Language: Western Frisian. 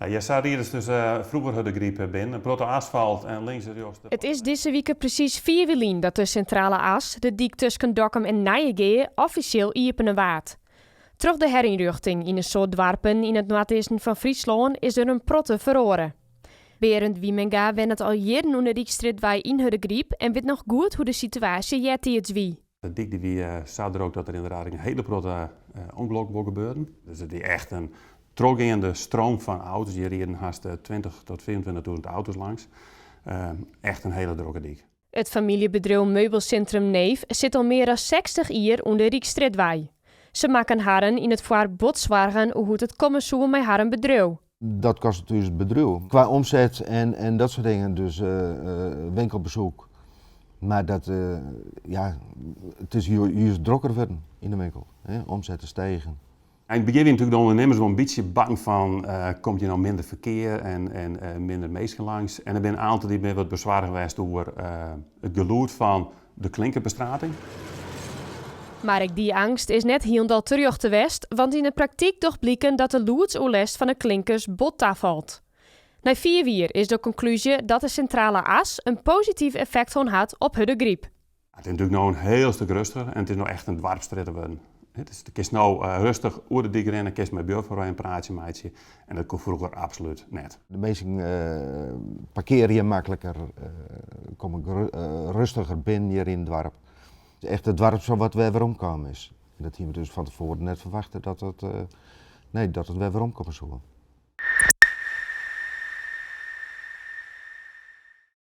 Nou, ja, sa riedest dus froeger Hurdegaryp binnen. In protte asfalt en links en rjochts. It is dizze wike presys 4 jier lyn dat de Sintrale As, de dyk tusken Dokkum en Nijegea, offisjeel iepene waard. Troch de herynrjochting yn in soad doarpen yn it noardeasten fan Fryslân is der in protte feroare. Berend Wymenga wennet al jierren oan de Ryksstrjitwei yn Hurdegaryp en wit noch goed hoe't de situaasje eartiids wie. De dyk dy wie sa drok dat der ynderdaad in hiele protte ûngelokken wol gebeurden. Dus it wie echt in trochgeande stroom fan auto's. Hjir rieden hast 20 tot 25.000 auto's langs. Echt in hiele drokke dyk. It famyljebedriuw Meubelsintrum Neef sit al mear as 60 jier oan de Ryksstrjitwei. Se makken harren yn it foar bot soargen oer hoe't it komme soe mei harren bedriuw. Dat kostet ús it bedriuw. Kwa omset en dat soart dingen, dus winkelbesoek. Mar dat, ja, it is júst drokker wurden yn de winkel. Hè? Omset is stegen. Yn it begjin wiene natuerlik de ûndernimmers wol in bytsje bang fan komt hjir no minder ferkear en minder minsken langs. En der binne in oantal dy't binne wat besoarge west oer it gelûd fan de klinkerbestrating. Mar ek dy eangst is net hielendal terjochte west, want yn de praktyk docht bliken dat de lûdsoerlêst fan de klinkers bot tafalt. Nei 4 jier is de konklúzje dat de Sintrale As in posityf effekt hân hat op Hurdegaryp. It is natuerlik no in hiel stik rêstiger en it is no echt in doarpsstrjitte wurden. Do kinst no rêstich oer de dyk rinne, kinst mei buorfrou in praatsje meitsje en dat koe froeger absolút net. De minsken parkearje makliker, komme rêstiger binnen hjir yn it doarp. It is echt it doarp sa wat wer weromkaam is. En dat hiene we dus fan tefoaren net ferwachte dat dat, nee, dat it wer weromkomme soe.